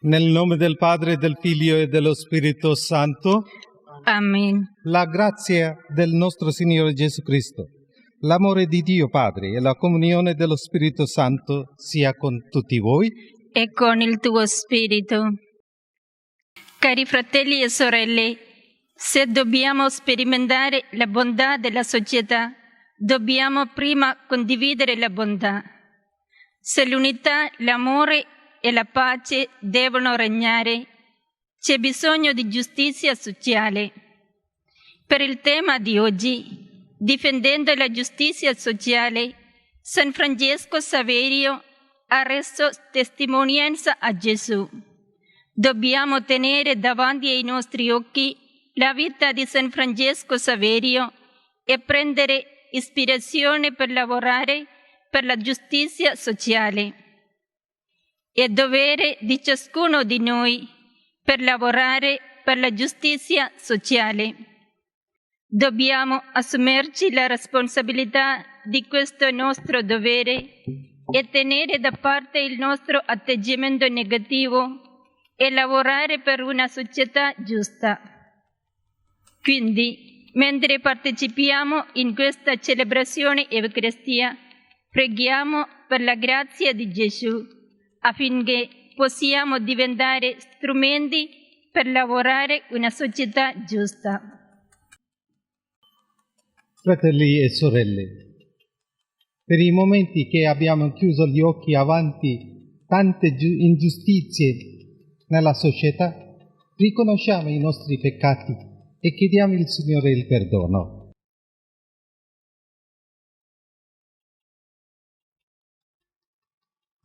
Nel nome del Padre, del Figlio e dello Spirito Santo. Amen. La grazia del nostro Signore Gesù Cristo, l'amore di Dio Padre e la comunione dello Spirito Santo sia con tutti voi. E con il tuo spirito. Cari fratelli e sorelle, se dobbiamo sperimentare la bontà della società, dobbiamo prima condividere la bontà. Se l'unità, l'amore e la pace devono regnare, c'è bisogno di giustizia sociale. Per il tema di oggi, difendendo la giustizia sociale, San Francesco Saverio ha reso testimonianza a Gesù. Dobbiamo tenere davanti ai nostri occhi la vita di San Francesco Saverio e prendere ispirazione per lavorare per la giustizia sociale. È dovere di ciascuno di noi per lavorare per la giustizia sociale. Dobbiamo assumerci la responsabilità di questo nostro dovere e tenere da parte il nostro atteggiamento negativo e lavorare per una società giusta. Quindi, mentre partecipiamo in questa celebrazione Eucaristia, preghiamo per la grazia di Gesù affinché possiamo diventare strumenti per lavorare una società giusta. Fratelli e sorelle, per i momenti che abbiamo chiuso gli occhi avanti tante ingiustizie nella società, riconosciamo i nostri peccati e chiediamo al Signore il perdono.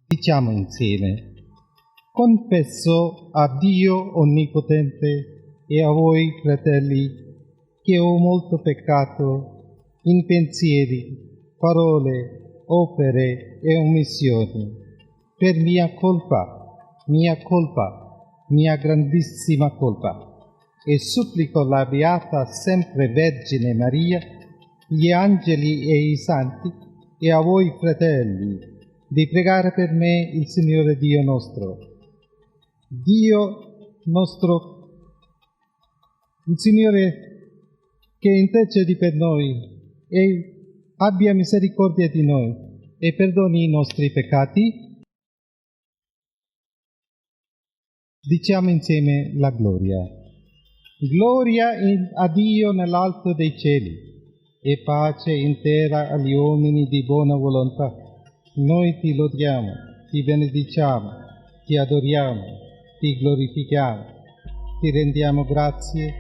Diciamo insieme: confesso a Dio Onnipotente e a voi, fratelli, che ho molto peccato in pensieri, parole, opere e omissioni, per mia colpa, mia grandissima colpa. E supplico la Beata sempre Vergine Maria, gli angeli e i santi, e a voi, fratelli, di pregare per me il Signore Dio nostro. Dio nostro, il Signore che intercedi per noi e abbia misericordia di noi e perdoni i nostri peccati. Diciamo insieme la gloria. Gloria a Dio nell'alto dei cieli e pace in terra agli uomini di buona volontà. Noi ti lodiamo, ti benediciamo, ti adoriamo, ti glorifichiamo, ti rendiamo grazie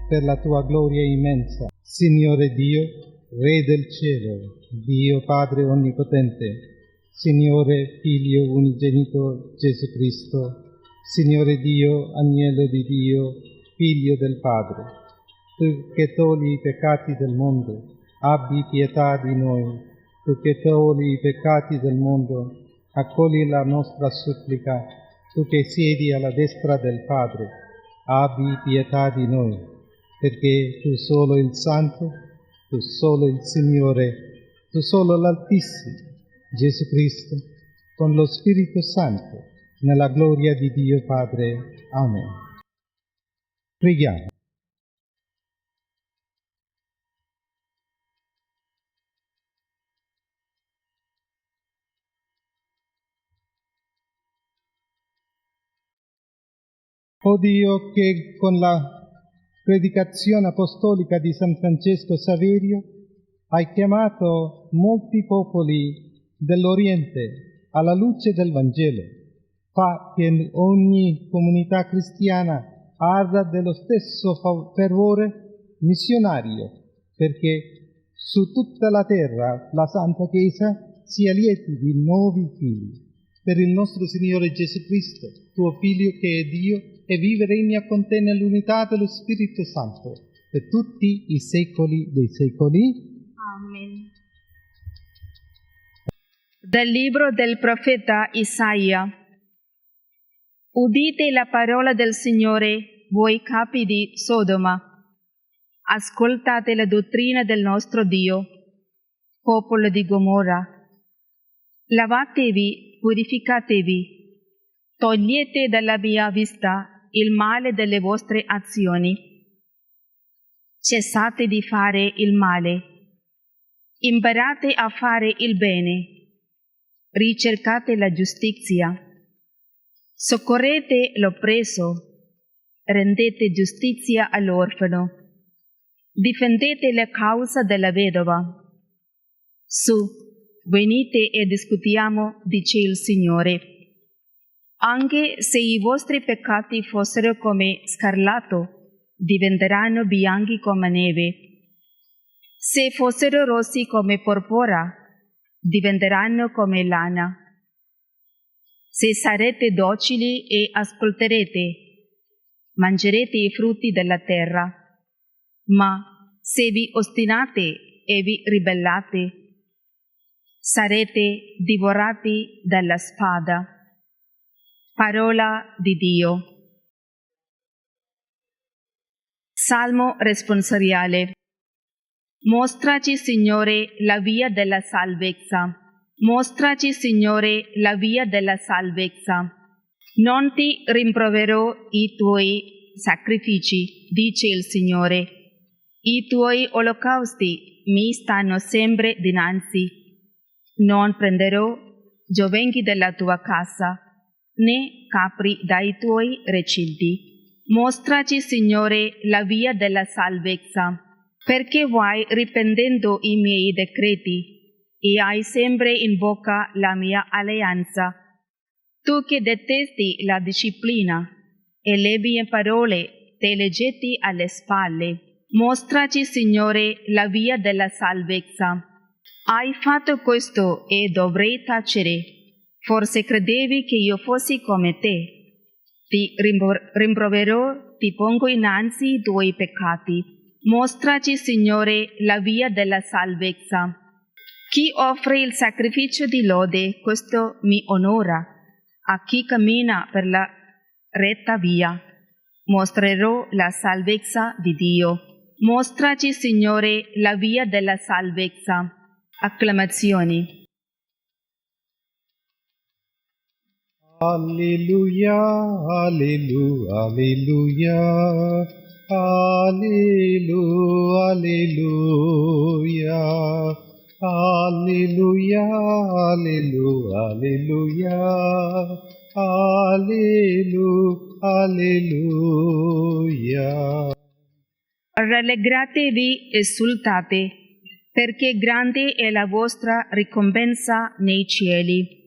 per la tua gloria immensa. Signore Dio, Re del cielo, Dio Padre Onnipotente, Signore Figlio Unigenito Gesù Cristo, Signore Dio, Agnello di Dio, Figlio del Padre, tu che togli i peccati del mondo, abbi pietà di noi. Tu che togli i peccati del mondo, accogli la nostra supplica. Tu che siedi alla destra del Padre, abbi pietà di noi, perché tu solo il Santo, tu solo il Signore, tu solo l'Altissimo, Gesù Cristo, con lo Spirito Santo, nella gloria di Dio Padre. Amen. Preghiamo. O Dio, che con la predicazione apostolica di San Francesco Saverio hai chiamato molti popoli dell'Oriente alla luce del Vangelo, fa che ogni comunità cristiana arda dello stesso fervore missionario, perché su tutta la terra la Santa Chiesa sia lieta di nuovi figli. Per il nostro Signore Gesù Cristo, tuo Figlio che è Dio e vive e regna con te nell'unità dello Spirito Santo, per tutti i secoli dei secoli. Amen. Dal libro del profeta Isaia. Udite la parola del Signore, voi capi di Sodoma. Ascoltate la dottrina del nostro Dio, popolo di Gomorra. Lavatevi, purificatevi. Togliete dalla mia vista il male delle vostre azioni. Cessate di fare il male. Imparate a fare il bene. Ricercate la giustizia. Soccorrete l'oppresso. Rendete giustizia all'orfano. Difendete la causa della vedova. Su, venite e discutiamo, dice il Signore. Anche se i vostri peccati fossero come scarlatto, diventeranno bianchi come neve. Se fossero rossi come porpora, diventeranno come lana. Se sarete docili e ascolterete, mangerete i frutti della terra. Ma se vi ostinate e vi ribellate, sarete divorati dalla spada. Parola di Dio. Salmo responsoriale. Mostraci, Signore, la via della salvezza. Mostraci, Signore, la via della salvezza. Non ti rimproverò i tuoi sacrifici, dice il Signore. I tuoi olocausti mi stanno sempre dinanzi. Non prenderò giovenghi della tua casa, né capri dai tuoi recinti. Mostraci, Signore, la via della salvezza, perché vai ripendendo i miei decreti e hai sempre in bocca la mia alleanza. Tu che detesti la disciplina e le mie parole te le getti alle spalle. Mostraci, Signore, la via della salvezza. Hai fatto questo e dovrei tacere. Forse credevi che io fossi come te. Ti rimproverò, ti pongo innanzi i tuoi peccati. Mostraci, Signore, la via della salvezza. Chi offre il sacrificio di lode, questo mi onora. A chi cammina per la retta via, mostrerò la salvezza di Dio. Mostraci, Signore, la via della salvezza. Acclamazioni. Alleluia, alleluia, alleluia, alleluia, alleluia, alleluia, alleluia, alleluia, alleluia, alleluia. Rallegratevi, esultate, perché grande è la vostra ricompensa nei cieli.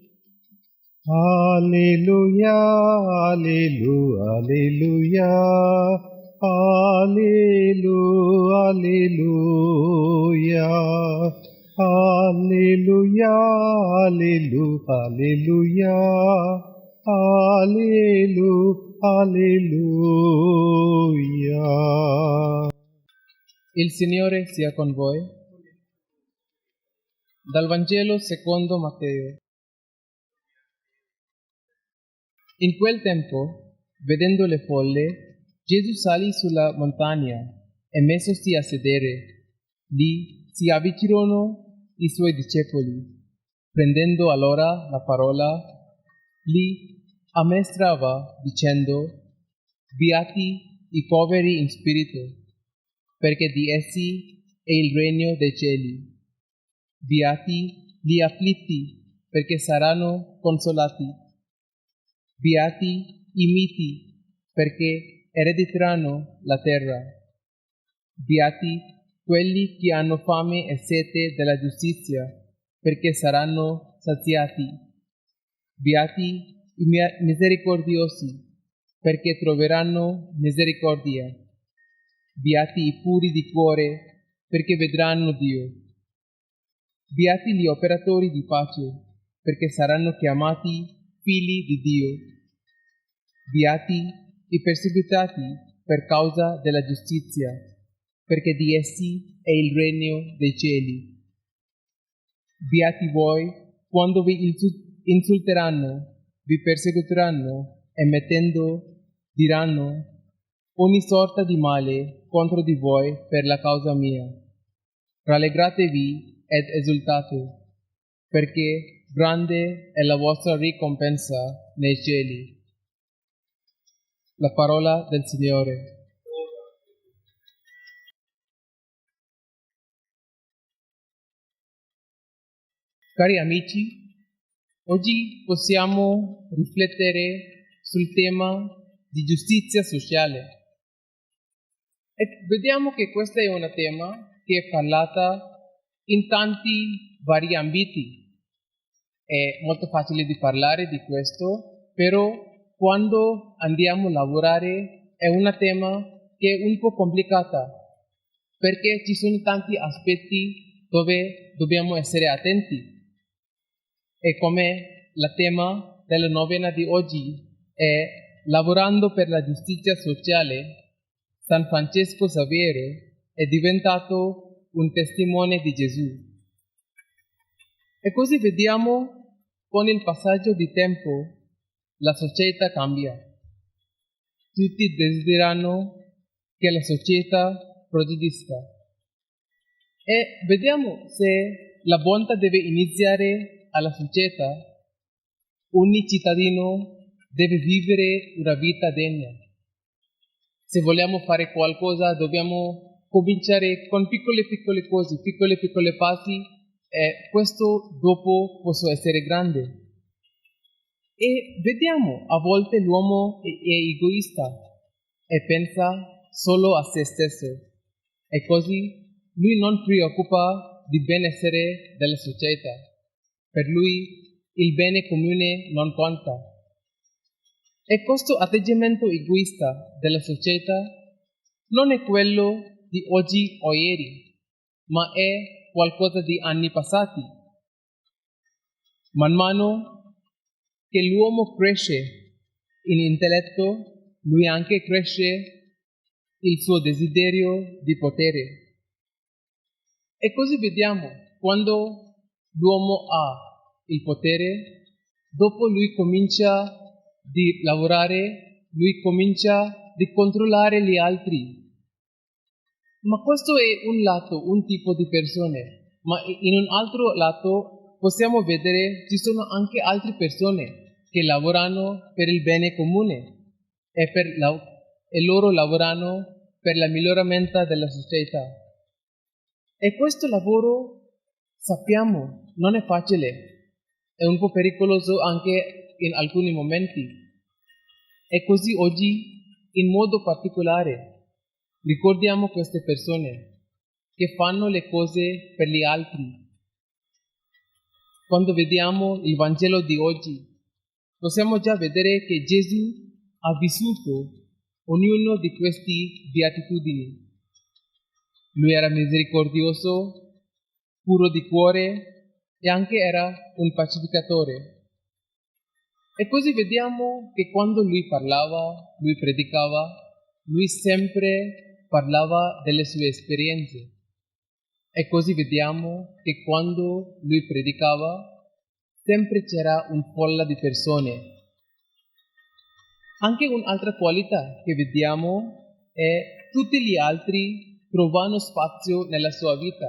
Alleluia, alleluia, alleluia, alleluia, alleluia, alleluia, alleluia, alleluia, alleluia, alleluia. Il Signore sia con voi. Dal Vangelo secondo Matteo. In quel tempo, vedendo le folle, Gesù salì sulla montagna e messosi a sedere. Lì si avvicinarono i suoi discepoli. Prendendo allora la parola, li ammaestrava dicendo: Beati i poveri in spirito, perché di essi è il regno dei cieli. Beati gli afflitti, perché saranno consolati. Beati i miti, perché erediteranno la terra. Beati quelli che hanno fame e sete della giustizia, perché saranno saziati. Beati i misericordiosi, perché troveranno misericordia. Beati i puri di cuore, perché vedranno Dio. Beati gli operatori di pace, perché saranno chiamati figli di Dio. Beati i perseguitati per causa della giustizia, perché di essi è il regno dei cieli. Beati voi quando vi insulteranno, vi perseguiteranno e mettendo diranno ogni sorta di male contro di voi per la causa mia. Rallegratevi ed esultate, perché grande è la vostra ricompensa nei cieli. La parola del Signore. Cari amici, oggi possiamo riflettere sul tema di giustizia sociale. E vediamo che questo è un tema che è parlato in tanti vari ambiti. È molto facile di parlare di questo, però quando andiamo a lavorare è un tema che è un po' complicata, perché ci sono tanti aspetti dove dobbiamo essere attenti. E come il tema della novena di oggi è lavorando per la giustizia sociale, San Francesco Saviero è diventato un testimone di Gesù. E così vediamo con il passaggio di tempo la società cambia. Tutti desiderano che la società progredisca. E vediamo se la bontà deve iniziare alla società, ogni cittadino deve vivere una vita degna. Se vogliamo fare qualcosa dobbiamo cominciare con piccole piccole cose, piccole piccole passi, e questo dopo posso essere grande. E vediamo, a volte l'uomo è egoista e pensa solo a se stesso, e così lui non preoccupa di benessere della società. Per lui il bene comune non conta. E questo atteggiamento egoista della società non è quello di oggi o ieri, ma è qualcosa di anni passati. Man mano che l'uomo cresce in intelletto, lui anche cresce il suo desiderio di potere. E così vediamo, quando l'uomo ha il potere, dopo lui comincia di lavorare, lui comincia di controllare gli altri. Ma questo è un lato, un tipo di persone, ma in un altro lato possiamo vedere ci sono anche altre persone che lavorano per il bene comune e loro lavorano per il miglioramento della società. E questo lavoro, sappiamo, non è facile, è un po' pericoloso anche in alcuni momenti. E così oggi, in modo particolare, ricordiamo queste persone che fanno le cose per gli altri. Quando vediamo il Vangelo di oggi, possiamo già vedere che Gesù ha vissuto ognuno di queste beatitudini. Lui era misericordioso, puro di cuore e anche era un pacificatore. E così vediamo che quando lui parlava, lui predicava, lui sempre parlava delle sue esperienze. E così vediamo che quando lui predicava, sempre c'era un folla di persone. Anche un'altra qualità che vediamo è tutti gli altri trovano spazio nella sua vita.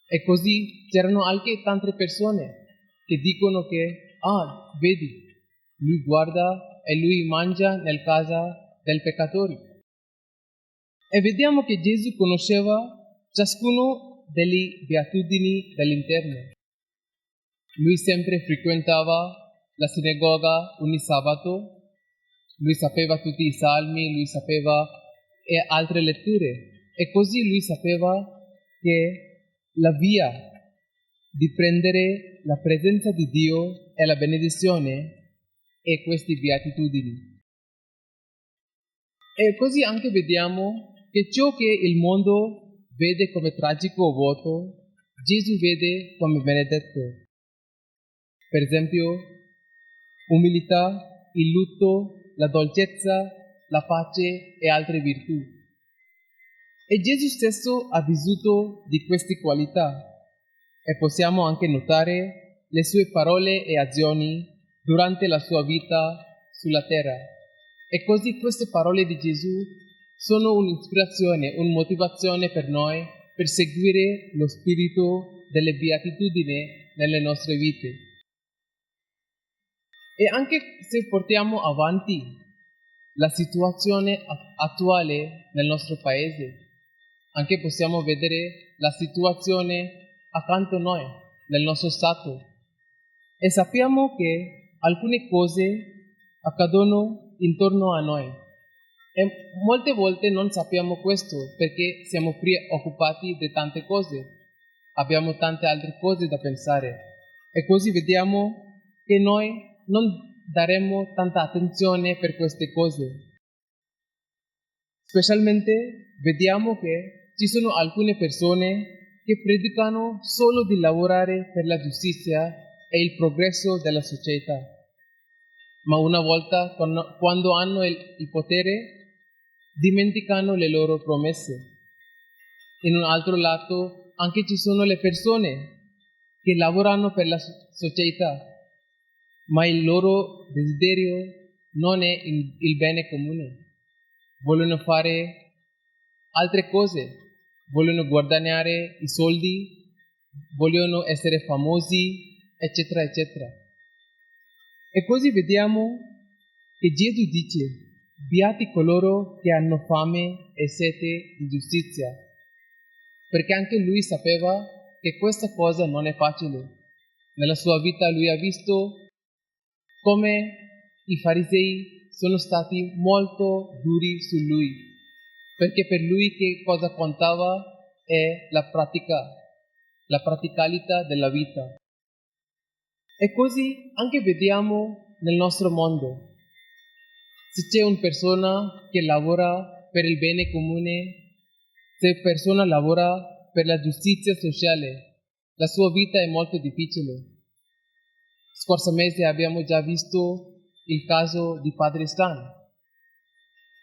E così c'erano anche tante persone che dicono che, ah, vedi, lui guarda e lui mangia nel casa del peccatore. E vediamo che Gesù conosceva ciascuno delle beatitudini dell'interno. Lui sempre frequentava la sinagoga ogni sabato, lui sapeva tutti i salmi, lui sapeva e altre letture, e così lui sapeva che la via di prendere la presenza di Dio e la benedizione e queste beatitudini. E così anche vediamo che ciò che il mondo vede come tragico o vuoto, Gesù vede come benedetto. Per esempio, umiltà, il lutto, la dolcezza, la pace e altre virtù. E Gesù stesso ha vissuto di queste qualità e possiamo anche notare le sue parole e azioni durante la sua vita sulla terra. E così queste parole di Gesù sono un'ispirazione, una motivazione per noi per seguire lo spirito delle beatitudini nelle nostre vite. E anche se portiamo avanti la situazione attuale nel nostro paese, anche possiamo vedere la situazione accanto a noi, nel nostro stato. E sappiamo che alcune cose accadono intorno a noi. E molte volte non sappiamo questo perché siamo preoccupati di tante cose, abbiamo tante altre cose da pensare. E così vediamo che noi non daremo tanta attenzione per queste cose. Specialmente vediamo che ci sono alcune persone che predicano solo di lavorare per la giustizia e il progresso della società. Ma una volta, quando hanno il potere, dimenticano le loro promesse. In un altro lato, anche ci sono le persone che lavorano per la società, ma il loro desiderio non è il bene comune. Vogliono fare altre cose, vogliono guadagnare i soldi, vogliono essere famosi, eccetera, eccetera. E così vediamo che Gesù dice: beati coloro che hanno fame e sete di giustizia, perché anche lui sapeva che questa cosa non è facile. Nella sua vita lui ha visto come i farisei sono stati molto duri su lui, perché per lui che cosa contava è la pratica, la praticalità della vita. E così anche vediamo nel nostro mondo. Se c'è una persona che lavora per il bene comune, se una persona lavora per la giustizia sociale, la sua vita è molto difficile. Scorso mese abbiamo già visto il caso di Padre Stan,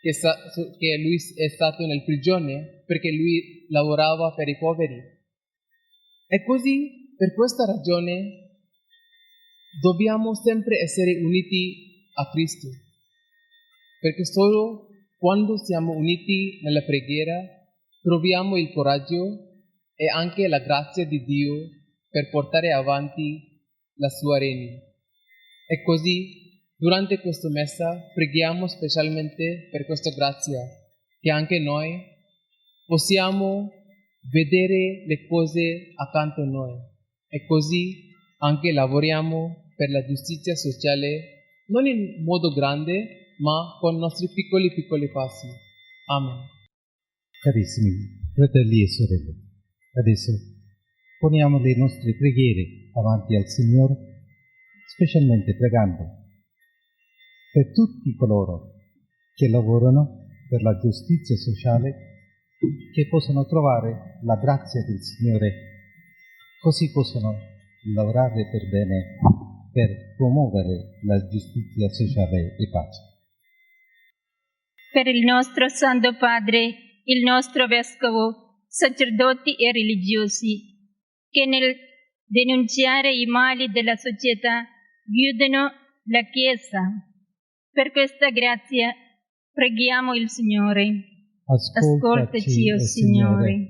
che lui è stato nel prigione perché lui lavorava per i poveri. E così, per questa ragione, dobbiamo sempre essere uniti a Cristo, perché solo quando siamo uniti nella preghiera troviamo il coraggio e anche la grazia di Dio per portare avanti la sua regno. E così, durante questa messa, preghiamo specialmente per questa grazia, che anche noi possiamo vedere le cose accanto a noi. E così anche lavoriamo per la giustizia sociale, non in modo grande, ma con i nostri piccoli piccoli passi. Amen. Carissimi fratelli e sorelle, adesso poniamo le nostre preghiere avanti al Signore, specialmente pregando per tutti coloro che lavorano per la giustizia sociale, che possono trovare la grazia del Signore, così possono lavorare per bene, per promuovere la giustizia sociale e pace. Per il nostro Santo Padre, il nostro Vescovo, sacerdoti e religiosi, che nel denunciare i mali della società guidano la Chiesa. Per questa grazia preghiamo il Signore. Ascoltaci, o Signore.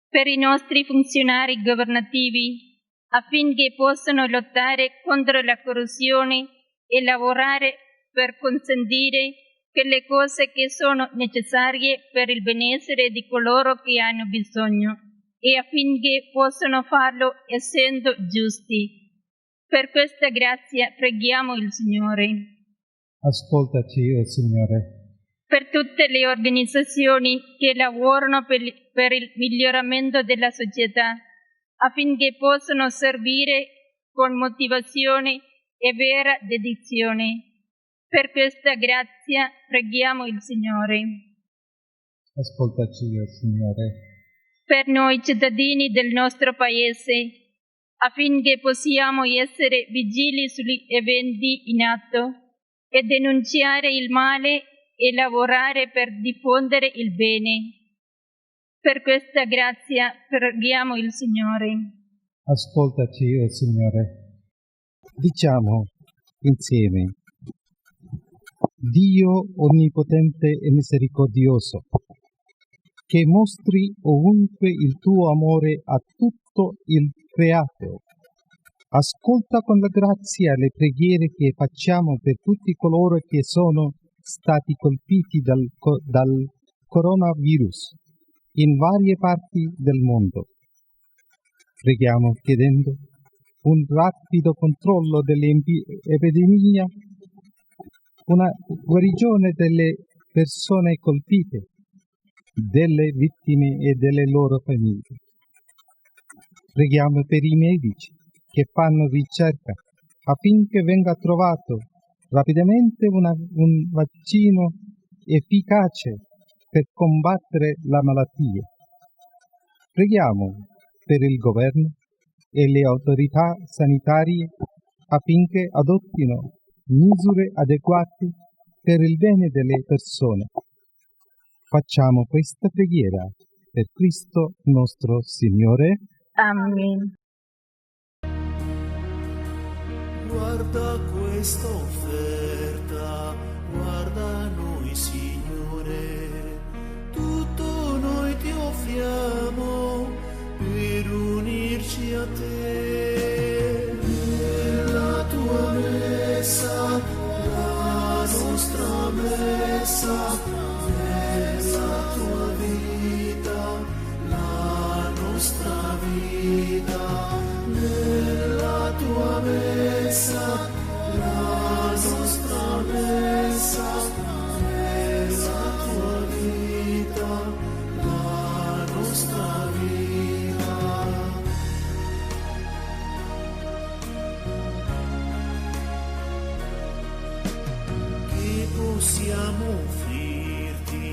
Per i nostri funzionari governativi, affinché possano lottare contro la corruzione e lavorare per consentire quelle cose che sono necessarie per il benessere di coloro che hanno bisogno e affinché possano farlo essendo giusti. Per questa grazia preghiamo il Signore. Ascoltaci, o Signore. Per tutte le organizzazioni che lavorano per il miglioramento della società, affinché possano servire con motivazione e vera dedizione. Per questa grazia preghiamo il Signore. Ascoltaci, o Signore. Per noi cittadini del nostro Paese, affinché possiamo essere vigili sugli eventi in atto e denunciare il male e lavorare per diffondere il bene. Per questa grazia preghiamo il Signore. Ascoltaci, o Signore. Diciamo insieme: Dio onnipotente e misericordioso, che mostri ovunque il tuo amore a tutto il creato, ascolta con la grazia le preghiere che facciamo per tutti coloro che sono stati colpiti dal coronavirus in varie parti del mondo. Preghiamo chiedendo un rapido controllo dell'epidemia, una guarigione delle persone colpite, delle vittime e delle loro famiglie. Preghiamo per i medici che fanno ricerca affinché venga trovato rapidamente un vaccino efficace per combattere la malattia. Preghiamo per il governo e le autorità sanitarie affinché adottino misure adeguate per il bene delle persone. Facciamo questa preghiera per Cristo nostro Signore. Amen. Guarda questa offerta, guarda noi Signore, tutto noi ti offriamo per unirci a te. Nella tua messa, la nostra messa, nella tua vita, la nostra vita, nella tua messa, la nostra messa, nella tua vita, la nostra vita. Che possiamo offrirti,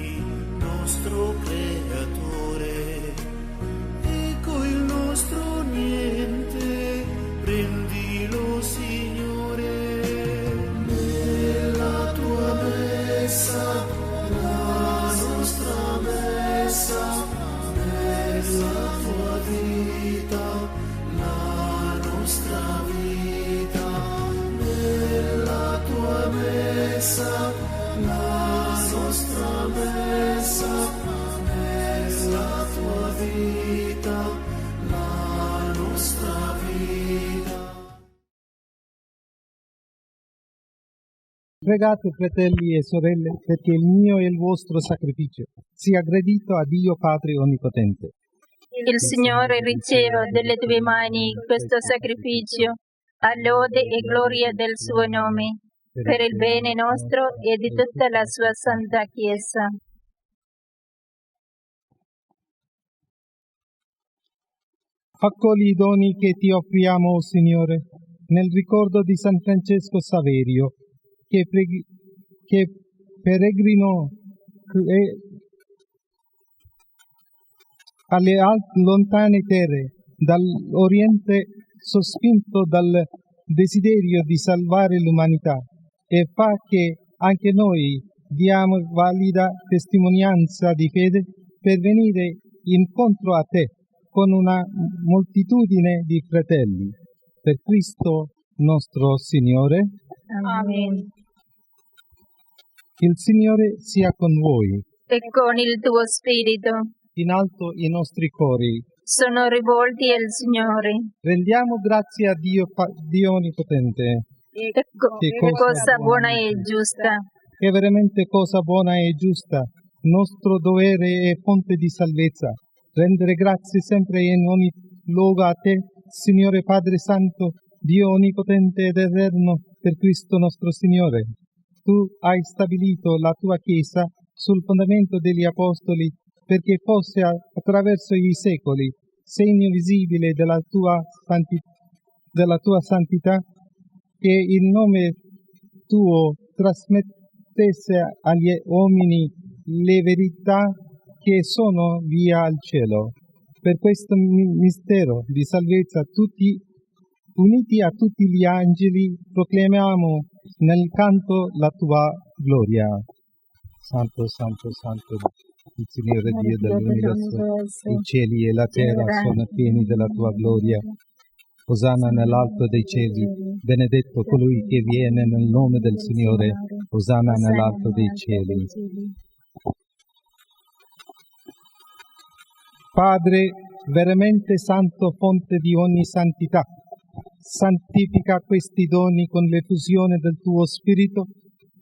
nostro Creatore, ecco il nostro niente, prendilo Signore. Nella tua messa, la nostra messa, nella tua vita, la nostra vita, nella tua messa, la nostra messa, nella tua vita, la nostra vita. Pregate, fratelli e sorelle, perché il mio e il vostro sacrificio sia gradito a Dio Padre Onnipotente. Il Signore riceva dalle tue mani questo sacrificio, a lode e gloria del suo nome, per il bene nostro e di tutta la sua Santa Chiesa. Accogli i doni che ti offriamo, o Signore, nel ricordo di San Francesco Saverio, che peregrinò alle lontane terre dall'Oriente, sospinto dal desiderio di salvare l'umanità, e fa che anche noi diamo valida testimonianza di fede per venire incontro a te con una moltitudine di fratelli. Per Cristo nostro Signore. Amen. Il Signore sia con voi. E con il tuo spirito. In alto i nostri cori. Sono rivolti al Signore. Rendiamo grazie a Dio, Dio Onnipotente. Che cosa buona e giusta. È veramente cosa buona e giusta, nostro dovere e fonte di salvezza. Rendere grazie sempre in ogni luogo a te, Signore Padre Santo, Dio Onnipotente ed Eterno, per Cristo nostro Signore. Tu hai stabilito la tua Chiesa sul fondamento degli Apostoli, perché fosse attraverso i secoli segno visibile della tua santità, che il nome tuo trasmettesse agli uomini le verità che sono via al cielo. Per questo mistero di salvezza, tutti uniti a tutti gli angeli, proclamiamo nel canto la tua gloria. Santo, santo, santo, il Signore Dio dell'universo, i cieli e la terra sono pieni della tua gloria. Osanna nell'alto dei cieli, benedetto colui che viene nel nome del Signore, Osanna nell'alto dei cieli. Padre, veramente santo, fonte di ogni santità, santifica questi doni con l'effusione del tuo Spirito,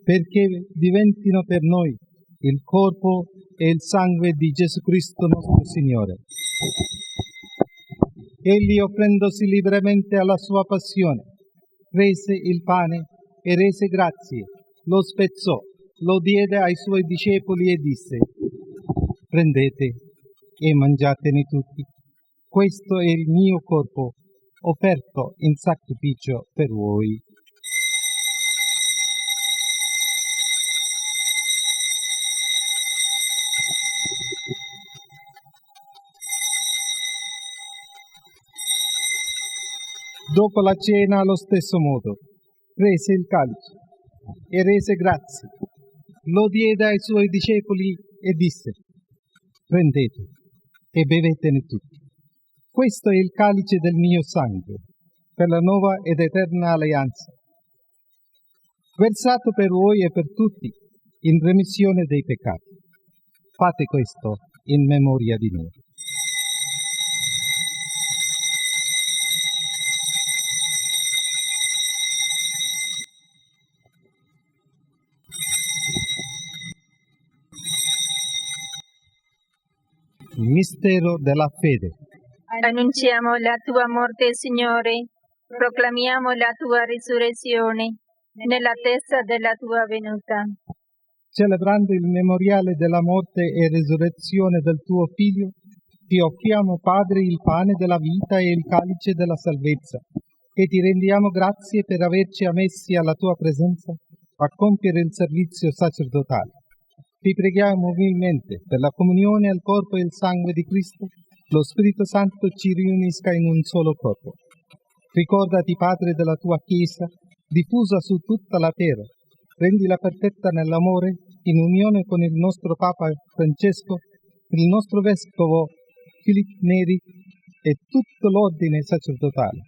perché diventino per noi il corpo e il sangue di Gesù Cristo nostro Signore. Egli, offrendosi liberamente alla sua passione, prese il pane e rese grazie, lo spezzò, lo diede ai suoi discepoli e disse: prendete e mangiatene tutti, questo è il mio corpo, offerto in sacrificio per voi. Dopo la cena, allo stesso modo, prese il calice e rese grazie, lo diede ai suoi discepoli e disse: prendete e bevetene tutti. Questo è il calice del mio sangue, per la nuova ed eterna alleanza, versato per voi e per tutti in remissione dei peccati. Fate questo in memoria di me. Mistero della fede. Annunciamo la tua morte, Signore, proclamiamo la tua risurrezione nell'attesa della tua venuta. Celebrando il memoriale della morte e risurrezione del tuo Figlio, ti offriamo, Padre, il pane della vita e il calice della salvezza, e ti rendiamo grazie per averci ammessi alla tua presenza a compiere il servizio sacerdotale. Ti preghiamo umilmente per la comunione al corpo e il sangue di Cristo, lo Spirito Santo ci riunisca in un solo corpo. Ricordati, Padre, della tua Chiesa, diffusa su tutta la terra. Rendila perfetta nell'amore, in unione con il nostro Papa Francesco, il nostro Vescovo Filippo Neri e tutto l'ordine sacerdotale.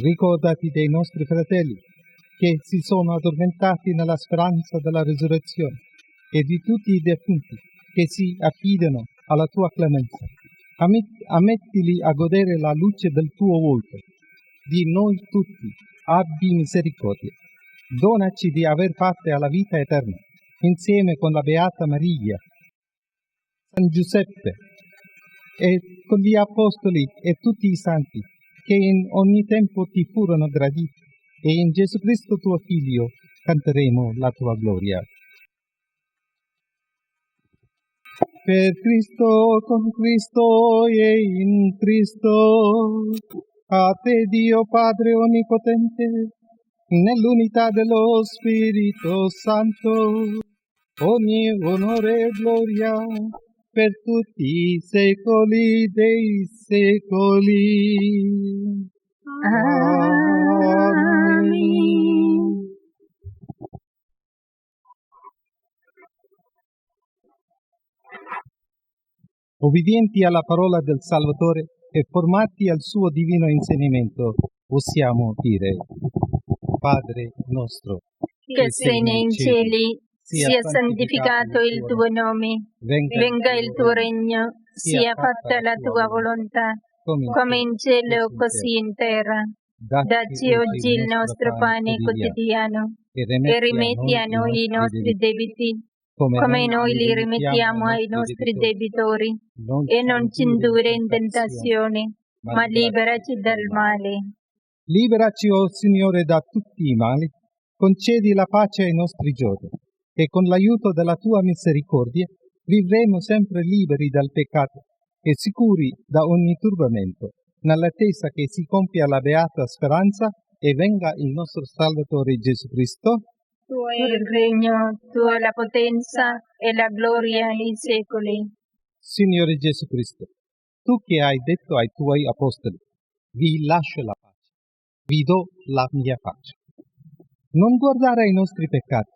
Ricordati dei nostri fratelli che si sono addormentati nella speranza della risurrezione e di tutti i defunti che si affidano alla tua clemenza. Ammettili a godere la luce del tuo volto. Di noi tutti abbi misericordia. Donaci di aver parte alla vita eterna, insieme con la Beata Maria, San Giuseppe e con gli Apostoli e tutti i Santi, che in ogni tempo ti furono graditi, e in Gesù Cristo tuo Figlio canteremo la tua gloria. Per Cristo, con Cristo e in Cristo, a te Dio Padre Onnipotente, nell'unità dello Spirito Santo, ogni onore e gloria per tutti i secoli dei secoli. Amen. Obbedienti alla parola del Salvatore e formati al suo divino insegnamento, possiamo dire: Padre nostro, che sei nei cieli, sia santificato il tuo nome, venga il tuo regno, sia fatta la tua volontà, come in cielo così in terra. Dacci oggi il nostro pane quotidiano e rimetti a noi i nostri debiti, come noi li rimettiamo ai nostri debitori, e non ci indurre in tentazione, ma liberaci dal male. Liberaci, o Signore, da tutti i mali, concedi la pace ai nostri giorni, e con l'aiuto della tua misericordia vivremo sempre liberi dal peccato e sicuri da ogni turbamento, nell'attesa che si compia la beata speranza e venga il nostro Salvatore Gesù Cristo. Tuo è il regno, tua la potenza e la gloria nei secoli. Signore Gesù Cristo, tu che hai detto ai tuoi apostoli: vi lascio la pace, vi do la mia pace. Non guardare ai nostri peccati,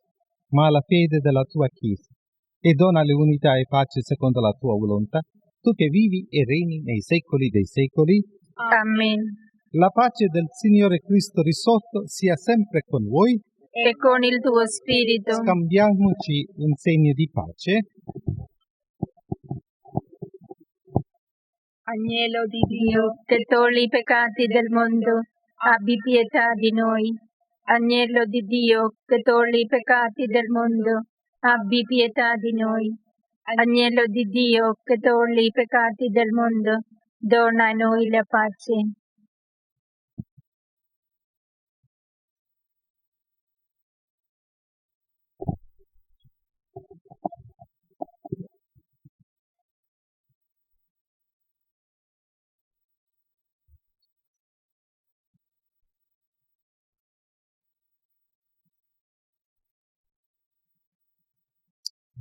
ma alla fede della tua Chiesa, e donale unità e pace secondo la tua volontà, tu che vivi e regni nei secoli dei secoli. Amen. La pace del Signore Cristo risorto sia sempre con voi e con il tuo spirito. Scambiamoci un segno di pace. Agnello di Dio, che togli i peccati del mondo, abbi pietà di noi. Agnello di Dio che togli i peccati del mondo, abbi pietà di noi. Agnello di Dio che togli i peccati del mondo, dona a noi la pace.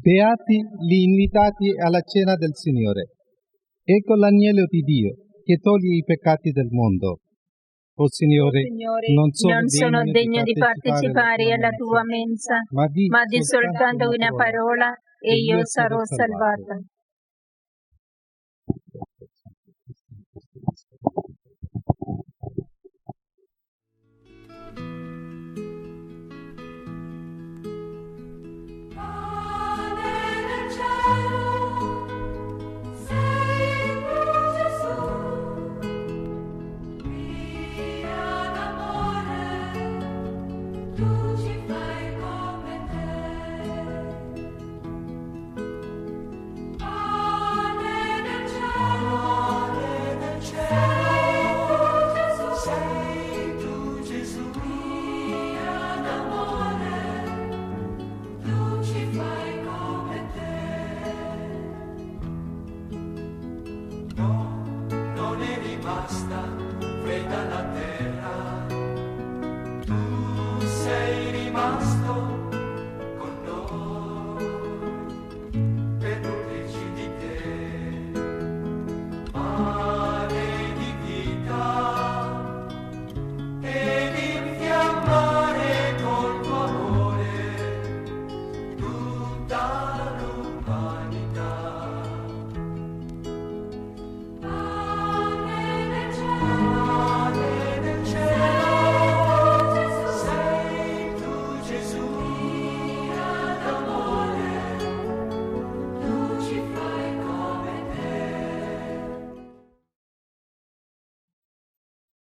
Beati gli invitati alla cena del Signore. Ecco l'agnello di Dio che toglie i peccati del mondo. O Signore, non sono degno di partecipare alla tua mensa, ma di soltanto una parola e io sarò salvata.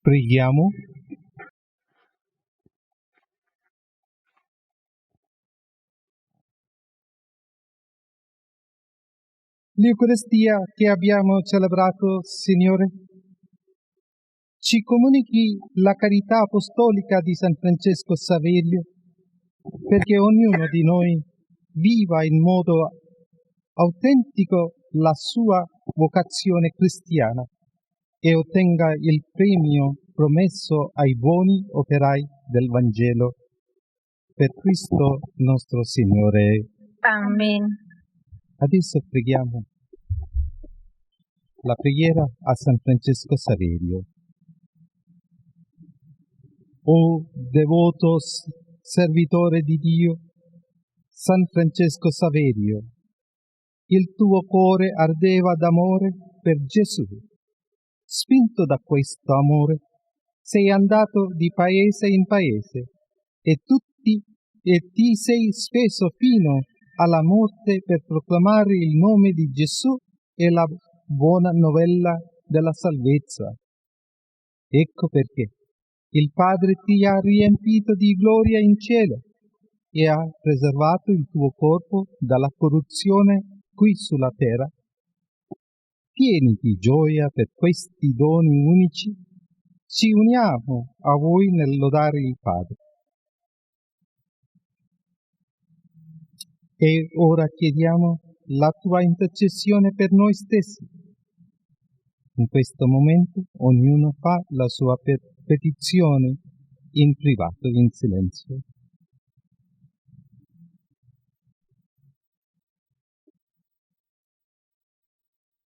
Preghiamo. L'Eucaristia che abbiamo celebrato, Signore, ci comunichi la carità apostolica di San Francesco Saverio, perché ognuno di noi viva in modo autentico la sua vocazione cristiana e ottenga il premio promesso ai buoni operai del Vangelo. Per Cristo nostro Signore. Amen. Adesso preghiamo la preghiera a San Francesco Saverio. O devoto servitore di Dio, San Francesco Saverio, il tuo cuore ardeva d'amore per Gesù. Spinto da questo amore, sei andato di paese in paese e ti sei speso fino alla morte per proclamare il nome di Gesù e la buona novella della salvezza. Ecco perché il Padre ti ha riempito di gloria in cielo e ha preservato il tuo corpo dalla corruzione qui sulla terra. Pieni di gioia per questi doni unici, ci uniamo a voi nel lodare il Padre. E ora chiediamo la tua intercessione per noi stessi. In questo momento ognuno fa la sua petizione in privato, in silenzio.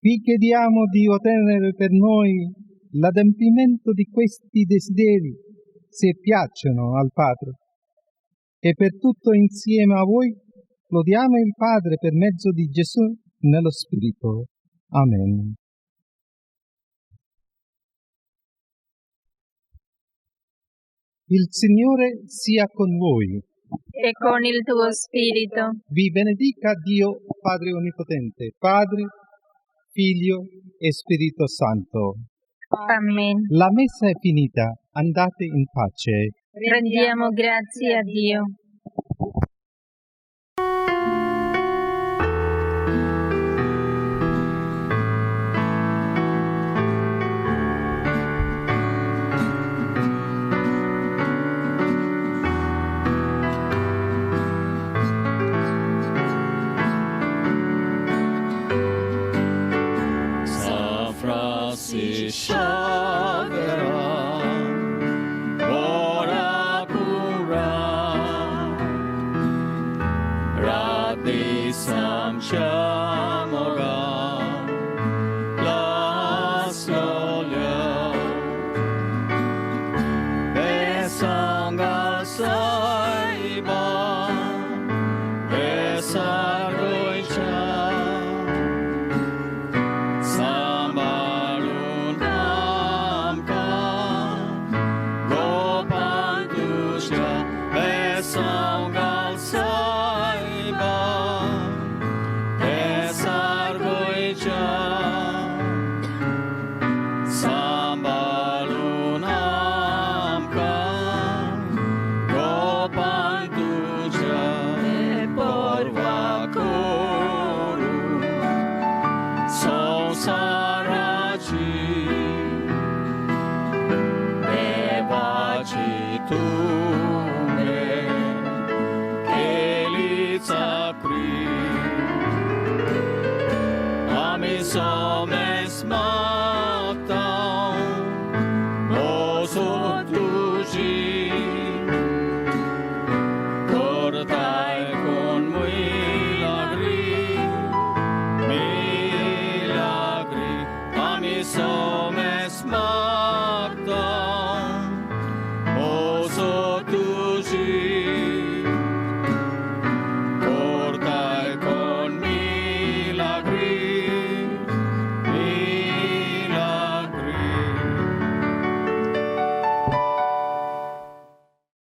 Vi chiediamo di ottenere per noi l'adempimento di questi desideri, se piacciono al Padre. E per tutto insieme a voi lodiamo il Padre per mezzo di Gesù nello Spirito. Amen. Il Signore sia con voi. E con il tuo spirito. Vi benedica Dio Padre Onnipotente, Padre, Figlio e Spirito Santo. Amen. La messa è finita. Andate in pace. Rendiamo grazie a Dio. Milagri, ami somes macta.